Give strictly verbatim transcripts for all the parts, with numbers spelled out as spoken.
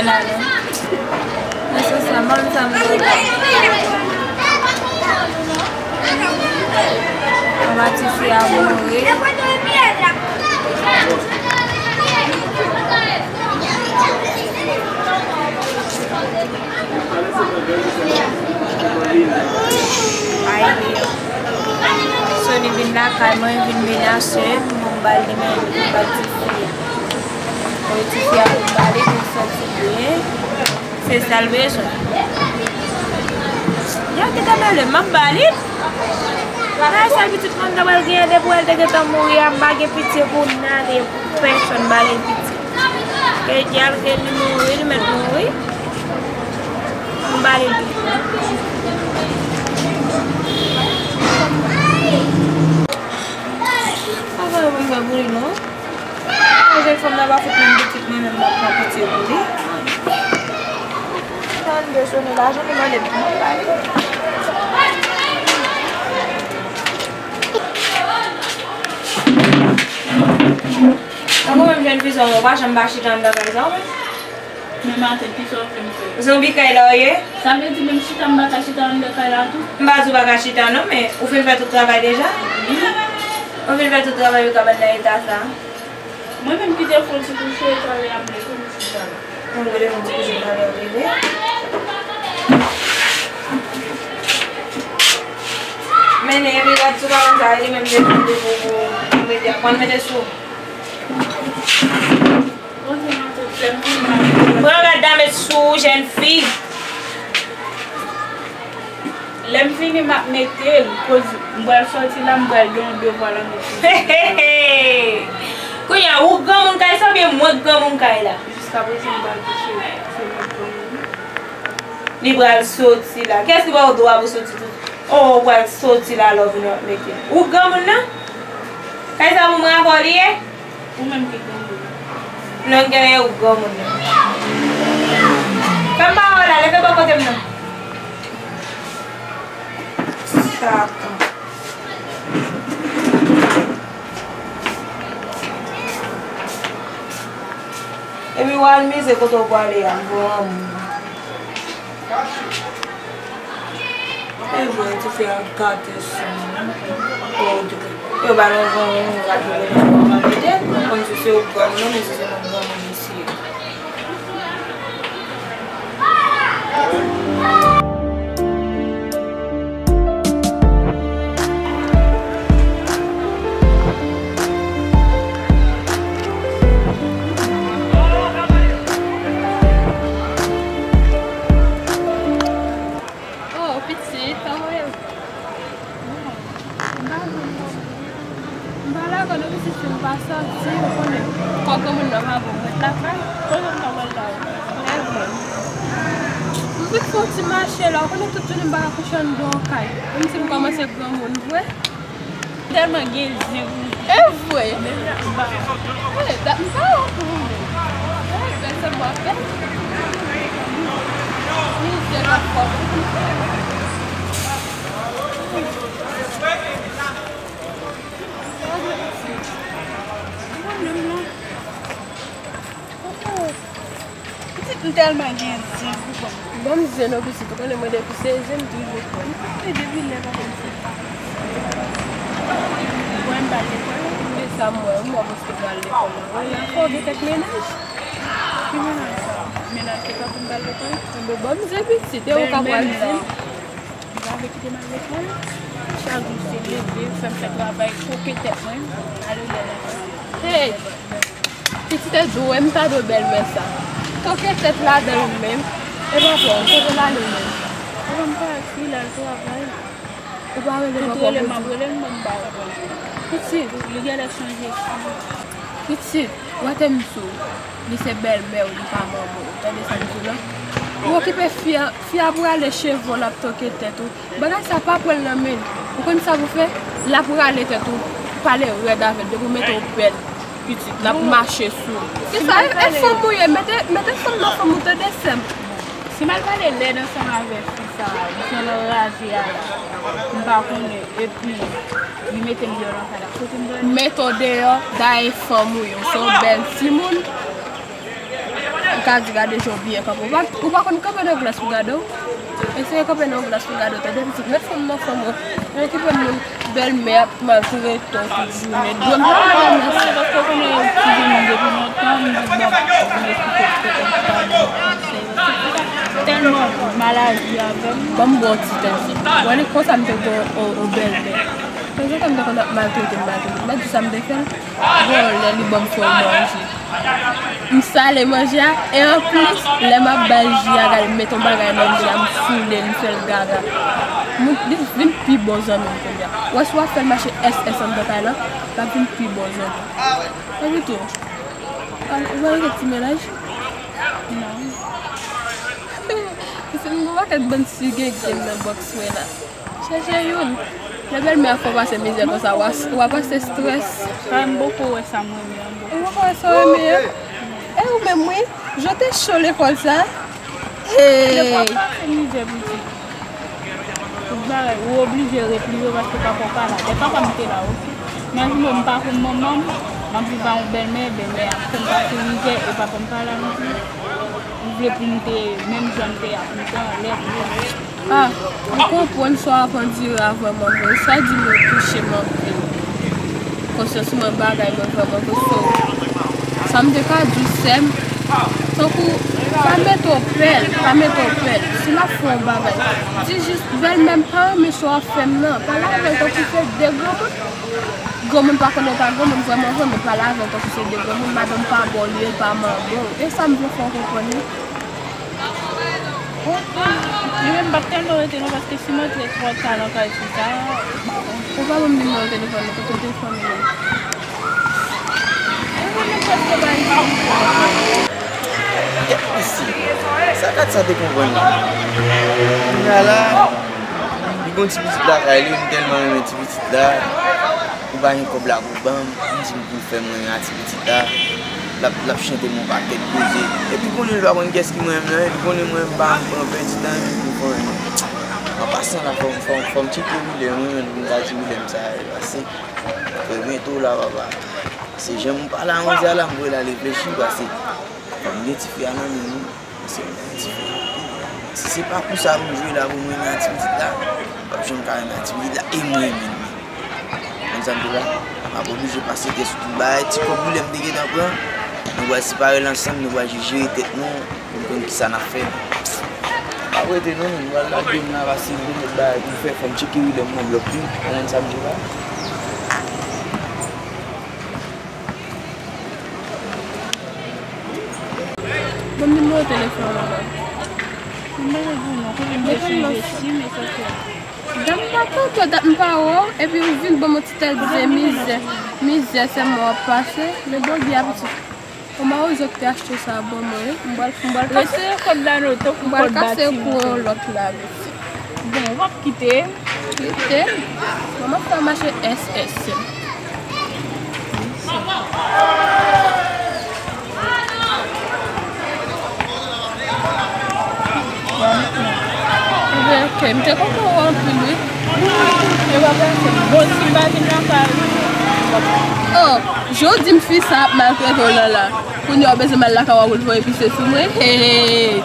Mwen se sa, mwen sa m vle. Anba tifi a mouri. Ay, Sony vin lakay mwen, vin mennen a sè m, mwen ba l li menm, li ba l tifi a. Mwen tifi a pou m ba li pou l santi byen. Se sa l bezwen. Yo kite mele, m ap ba li. Ay, sèl pitit mwen m ta pral genyen depi w te gentan mouri a, m pa gen pitye pou nade, pou pèsonn, m pa gen pitye. Ke di al ke li mouri, li mèt mouri. M ba li l. Papa, mwen pa pou li non. Jèn fanm nan pa fout menm pitit mwen menm m ap pran pitye pou li. Tann de sone lajan li mande m pou mwen ba li. Tankou menm jèn fi sa w pa janm pa chita anndan kay sa w menm. Men maten, kisa w vle m fè? Zonbi kay la w ye? Sa vle di menm chita m pa ka chita anndan kay la tou? M pa di w pa ka chita non, men ou fin fè tout travay deja? Wi. Ou fin fè tout travay pou kabann nan eta sa? Mwen menm ki te fon ti kouche, talè a m leve m chita la. Mwen te fon ti kouche talè a w leve. Men epi rad sou kabann sa, li menm te fon pou, pou, pou mete, pran mete sou. Pran rad la met sou ou, jèn fi. Lè m fini, m ap mete l. Koz m pral sòti la, m pral gen yon devwa la mete. Kounye a, ou granmoun kay sa oubyen mwen k granmoun kay la? Jiskaprezan, m pral kouche, se mwen k granmoun. Li pral soti la. Kiyès ki ba w dwa pou soti tout? Oh, ou pral soti la, lè w vin w ap mete. Ou granmoun nan? Kay sa pou mwen avè w li ye? Ou menm ki granmoun. Non, genyen ou granmoun nan. Fè m pawòl la, leve bò kote m nan. Satan. Epi w al mize kote w pwale a, granmoun. E vre, ti fi a gate sou mwen. Oh, di ke yo ba l yon, yon, yon rad pou mete, pou mete, kòmsi se yon granmoun, non, men si se yon granmoun mesye. Oh, pitit, kòman w ye? M pa konn non. M pa lakòl non, pitit, si m pa sòti, ou konnen, kò granmoun nan pa bon, m ret lakay. Kote m ta pral la? Lè vre. M vin fè yon ti mache la, ou konnen tout jounen m pa ka kouche anndan kay. Menm si m kòmanse granmoun vre. Tèlman gen zen pou... E vre. Deja, m pa... E, dat m pa wè pou ou menm. E, bèl sèl m ap fè. Ni zen ap fò. Mwen menm non. Pitit, m tèlman gen zen pou kò m. Ban m zen non pitit, ou konnen mwen depi se zen m toujou pran. E depi lè papa m se pa. Mwen m pa al lekòl. Se sa m wè, m wè w poste pral lekòl la. Wè la fò gen kèk mennaj. Ki mennaj sa? Mennaj se pa pou m pral lekòl? Enben ban m zen pitit, e ou ka pral di m. M pa vle kite m al lekòl. Chak jou se leve, fè m fè travay, toke tèt mwen, ale lè nan kay. Hey! Pitit e dwe, m ta dwe bèlmè sa. Toke tèt ladan l menm. E papa w, kote l ale menm? Papa m pati, l al travay. Ou pa rele papa w pou di? Tout rele m ap rele l, mwen m pa reponn. Pitit. Li genlè chanje fi. Pitit, wè tèm sou. Li se bèlmè w, li pa manman w. Tande sa m di w la? Ou okipe fi a, fi a prale cheve w, l ap toke tèt ou. Bagay sa pa pran l nan men l. Ou konn sa pou fè? L ap rale tèt ou, pale rèd avè l, depi w mete w bèl pitit, l ap mache sou ou. Kisa? E, e fanm ou ye, mete, mete fanm nan fanm ou tande sè m. Si m al pale lèd ansanm avè fi sa a, misye nan raje a la, m pa konnen, epi li mete m deyò nan kay la, kote m pral? Mete w deyò, dayè fanm ou ye, w se yon bèl timoun. Ka di gade jan w byen kanpe. Ou pa, ou pa konn kanpe nan glas pou gade w. Eseye kanpe nan glas pou gade w, tande pitit. Met fanm nan fanm ou. Okipe moun, bèlmè ap maltrete w tout jounen. Dwe m pa nan bèlmè sa. Paske w konnen yo ti vin depi lontan, m di bon, m esplike tout konsèy yo. Tèlman maladi avè m. Ban m bon ti tèt. Wè li konsa m te gen yon, yon bèlmè. Tanzantan m te konn ap maltrete m, maltrete m. Mwen di sa m te fè l. Bon, lè li ban m fè w manje. M sale manje a, e anplis, lè m ap ba l ji a, gade, m met yon bagay nan ji a, m foule l, m fè l gaga. Moun, li vin pi bon zanmi m kounye a. Ou wè si w ap fè l mache S S anndan kay lan, l ap vin pi bon zanmi. Epi tou, ou pa rete ti mennaj? Non. Se yon pakèt bann ti gengen nan bòks mwen la. Chèche youn. Lè bèlmè a fè w pase mizè konsa, w a, w a pase estrès. Kay, m poko wè sa m renmen an, m poko. Ou poko wè sa w renmen an? E ou menm wi, jan w te cho lekòl sa. Hey! Lekòl pa fè mizè pitit. Tout bagay, ou oblije repliye paske papa w pa la. Lè papa m te la, oke. Imajine w, m pa konn manman m, m ap viv ak yon bèlmè, bèlmè a fè m pase mizè e papa m pa la non plis. Ou vle pou m te menm jan m te ap lontan, lè m Ah, m konprann sa w ap andire a vrèman vre. Sa w di m yo touche m anpil. Konsyans mwen bagay mwen vrèman vre. So, sa m te ka di w, sè m, tankou, pa mete w pè l, pa mete w pè l. Si l ap fè yon bagay, di jis, bèlmè m pa renmen sa w ap fè m nan. Pale avè l tankou se de granmoun. Granmoun pa konnen w pa granmoun vrèman vre, men pale avè l tankou se de granmoun. Madanm pa ba w li, pa manman w. E sa m vle fè w konprann wi. Li menm m p ap tèlman rete non, paske si m antre twò ta nan kay fi sa, m pa bon. Ou pa ban m nimewo telefòn li, kote w te fè m li? Ou pa menm prèske bay li. Kèt mesye, sa kat sa te konprann la. Kounye a la, li gon ti pitit lakay li, m tèlman renmen ti pitit la. Ou pa gen kòb la pou ban m, m di m pou l fè mwen ak ti pitit la. L ap, l ap chante m yon pakèt koze. Epi konnen l pa konn kiyès ki mwen menm nan, epi konnen mwen m pa pran pèdi tan, epi pou fè anyen. An pasan la, fò m, fò m, fò m tcheke Wilèm, wi, pou m ka di Wilèm sa a pase. Trè byento la, papa. Se jan m pale a manzè a la, m voye l al reflechi, pase fò m gen tifi a nan men m, wi. Se yon ti fi. Si se pa pou sa pou m jwe la, pou m renmen ak ti pitit la, m p ap janm ka renmen ak ti pitit la, e mwen menm. Konn sa m di la, m ap oblije pase tè sou tout bagay. Ti kòb Wilèm te gentan pran, nou pral separe l ansanm, nou pral jis jere tèt nou, pou n konn kisa n ap fè. M p ap rete non, nou pral lage m la, pase m gen lòt bagay pou m fè, fò m tcheke Wilèm nan blòk li, konprann sa m di la. Ban m nimewo telefòn ou la. M pa gen pou non, kote m te chanje sim e sa fè. Dat m pa tanto, dat m pa wè w, epi ou vin ban m yon ti tèl di se mizè, mizè sèlman w ap pase, men bon byen apitit. Yon mawozo ki te achte sa ban mwen, wi. M pral, m pral kase. Retire kòd la non, tankou kòd batiman. M pral kase kou yon lòt la, mesye. Bon, w ap kite. Kite. Bon, m ap fè mache S S. Ebyen, ok, m te kontan wè w anpil, wi. Yo pa pase. Bon, si m pa vin lakay ou. Oh, jodi m fi sa ap maltrete w lan la. Kounye a w bezwen m al lakay w pou l voye pise sou mwen. Hey, hey, hey.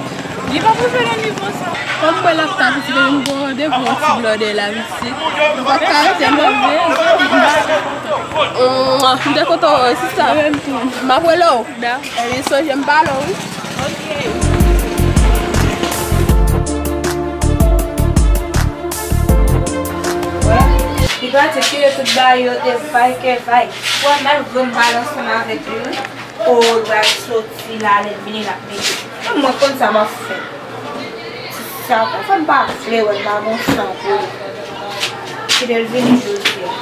Li pa pou fè nan nivo sa. Kòm mwen l ap ta piti, depi m gon randevou yon ti blòdè la, mesye. M pa ka rete non. M te kontan wè w, sista. Mwen menm tou. M ap rele w. Ebyen, sonje m pale w, wi. Ok. Li pati kite tout bagay yo te vay ke vay. Wè, malgre m pale ansanm avèk li, wi. O, l pral soti la, lè l vini, l ap mete. Mwen, mwen konn sa m ap fè. Sa, pafwa m pa vle wè l, m pa gon san pou li. Kite l vini jodi a.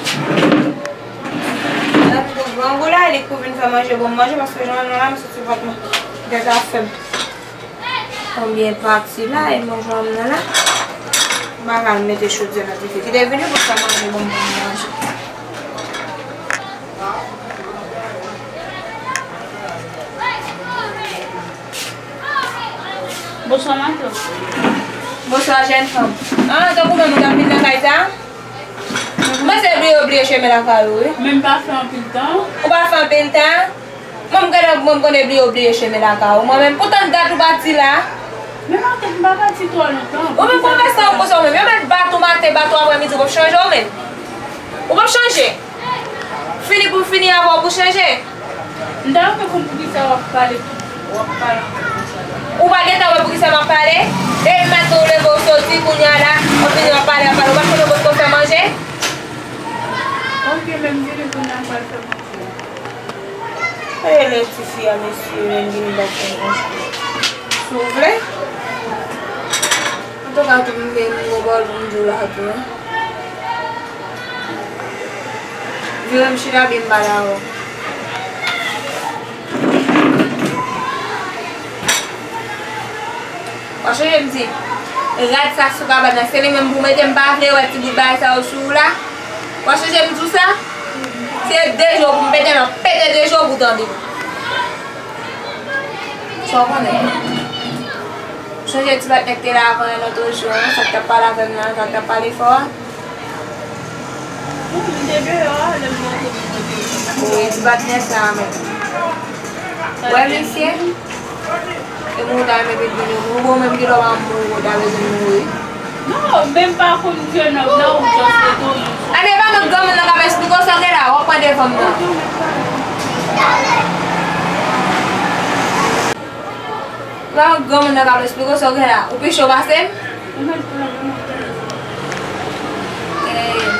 Grangou la, li kou vin fè manje pou m manje, paske jan m nan la, m soti vant mwen. Tèt a fè m. Konbyen pati la, e manje m nan la. M pa ka al mete chodyè nan dife. Kite l vini pou l fè manje pou m manje. Bonswa, matant. Bonswa, jèn fanm. Ah, tankou menm ou t ap vin nan kay sa? Mwen se bliye, bliye chemen lakay ou, wi. Men m pa fè anpil tan. Ou pa fè anpil tan? Mwen, m konnen, mwen, m konnen bliye, w bliye chemen lakay ou. Mwen menm, poutan dat ou pati la. Men matant, m pa pati twò lontan. Ou menm konvèsan ou konsa ou menm. Yo mèt bat ou maten, bat ou aprèmidi, ou p ap chanje ou menm. Ou p ap chanje. Fini pou fini avè w pou chanje. M ta renmen konn poukisa w ap pale, w ap pale anpil konsa. Ou pa gentan wè poukisa m ap pale? Depi maten ou leve, ou soti, kounye a la, w ap vini, w ap pale, w ap pale. Ou pa konn yon bòt pou fè manje? Ok, men m vini kounye a, m pral fè manje. Rele tifi a, mesye, lè m vini bat yon kou. Si w vle. Antouka, tou m gen yon pawòl pou m di w la tou, wi. Vire m chita byen m pale avè w. W ap chanje m di, rad sa sou kabann nan, se li menm pou mete, m pa vle wè ti bout bagay sa yo sou ou la. W ap chanje m di w sa? Se de jou pou m pete, m ap pete de jou pou tande. Sa w konnen? Chanje ti patnè k te la avan yon lòt jou an, sa k t ap pale avè m nan, sa k t ap pale fò a? Wi, m te deyò a, lè m rantre pou mwen te. Wi, ti patnè sa a menm. Wè, mesye? E moun ta renmen vin vini, ou bon, menm ki lè w pa mouri, ou ta bezwen mouri. Non, menm pa konn ke nòm nan, ou just rete yon moun. Ane, pa menm granmoun nan k ap esplike w sa w gen la, w ap pran devan m nan. Lè yon granmoun nan k ap esplike w sa w gen la, ou pi cho pase m? E,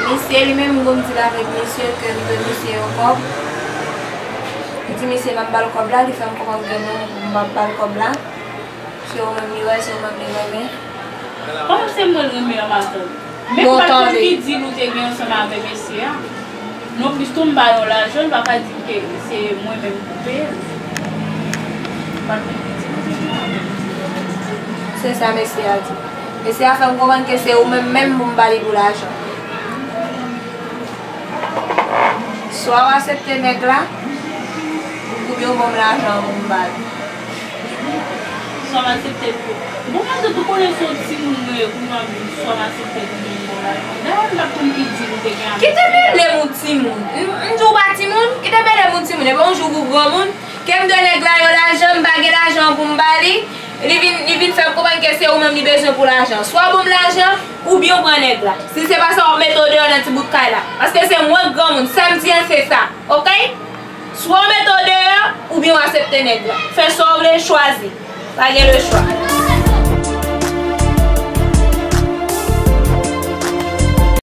misye li menm, m gon deal avèk misye, ke m dwe misye yon kòb. M di misye m ap ba l kòb la, li fè m konprann ke non, m p ap ba l kòb la. Se ou menm li wè, se ou menm li renmen. Kòman se mwen l renmen an, matant? Men m pa t konn ki deal ou te gen ansanm avè mesye a. Nonplis tou, m ba yo lajan, l pa ka di ke se mwen menm pou peye l. M pa t konn ki deal ou te gen avè l. Se sa mesye a di. Mesye a fè m konprann ke se ou menm menm pou m ba li pou lajan. Swa w aksepte nèg la, oubyen w ban m lajan an pou m ba li. Swa m aksepte l pou. Bon, matant, ou konnen se yon timoun mwen ye, kounye a m di swa m aksepte l pou m ba w lajan. Dayè, m pa t konn ki deal ou te gen avèk. Kite mele m yon timoun. M, m di w pa timoun? Kite mele m yon timoun. Epi yon jou ou granmoun, ke m dwe nèg la yon lajan, m pa gen lajan an pou m ba li, li vin, li vin fè m konprann ke se ou menm li bezwen pou lajan. Swa w ban m lajan, oubyen w pran nèg la. Si se pa sa, w ap mete w deyò nan ti bout kay la. Paske se mwen k granmoun. Sa m di an, se sa. Oke? Swa w mete w deyò, oubyen w aksepte nèg la. Fè sa w vle, chwazi. Pa gen lechwa.